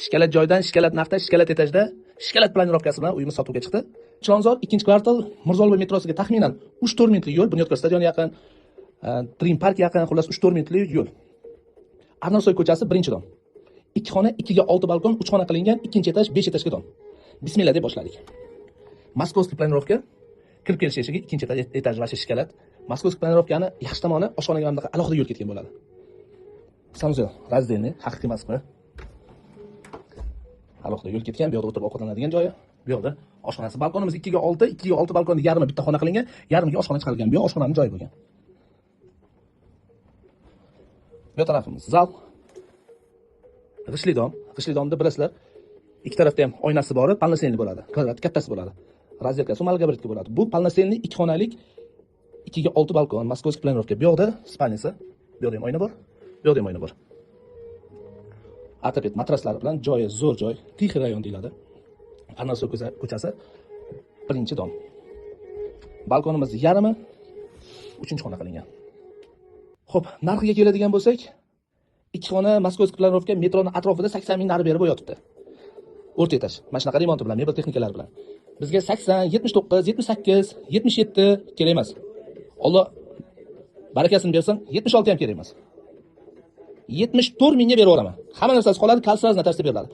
Shkalat joydan, shkalat narxda, shkalat etajda, shkalat planirovkasi bilan uyimiz sotuvga chiqdi. Chilonzor 2-kvartal, Mirzo Ulug'bek metrosiga taxminan 3-4 minutlik yo'l, Bunyodkor stadioni yaqin, Dream Park yaqin, xullas 3-4 minutlik yo'l. Arnarsoy ko'chasi, 1-dom. 2 xona, 2 ga 6 balkon, 3 xona qilingan, 2 etaj, 5 etajga dom. Bismillah deb boshladik. Московский планировка, kirib kelish eshigi, ikkinchi etaj вообще shkalat. Московский планировка ni yaxshi tomoni, oshxonaga mana bunaqa alohida yo'l ketgan bo'ladi. Санузел раздельный, haqiqiy Moskva. Alohida yo'l ketgan, bu yoqda o'tirib ovqatlanadigan joyi, bu yoqda oshxonasi. Balkonimiz 2 ga 6, 2 ga 6 balkonni yarmi bitta xona qilingan, yarmiga oshxona chiqarilgan. Bu yoq oshxonaning joyi bo'lgan. Bu tarafimiz zal. G'ishtli dom. G'ishtli domda bilasizlar, ikki tarafda ham oynasi bor, полноценный bo'ladi. Kvadrat kattasi bo'ladi. Разделка si малогабарит ka bo'ladi. Bu полноценный 2 xonalik 2 ga 6 balkon, московский планировка. Bu yoqda спальня si, bu yoqda ham oyna bor, bu yoqda ham oyna bor. Ortoped matraslari bilan joyi zo'r joy, Тихий rayon deyiladi. Arnarsoy ko'chasi, 1-dom. Balkonimiz yarmi 3-xona qilingan. Xo'p, narxiga keladigan bo'lsak, 2 xona московский планировка metroni atrofida 80 ming nari beri bo'yotibdi. O'rta etaj. Mana shunaqa remonti bilan, mebel texnikalari bilan. Bizga 80, 79, 78, 77 kerak emas. Alloh barakasini bersin, 76 ham kerak emas. 74 mingga berib yuboraman. Hamma narsasi qoladi, kalsiraz notariusda beriladi.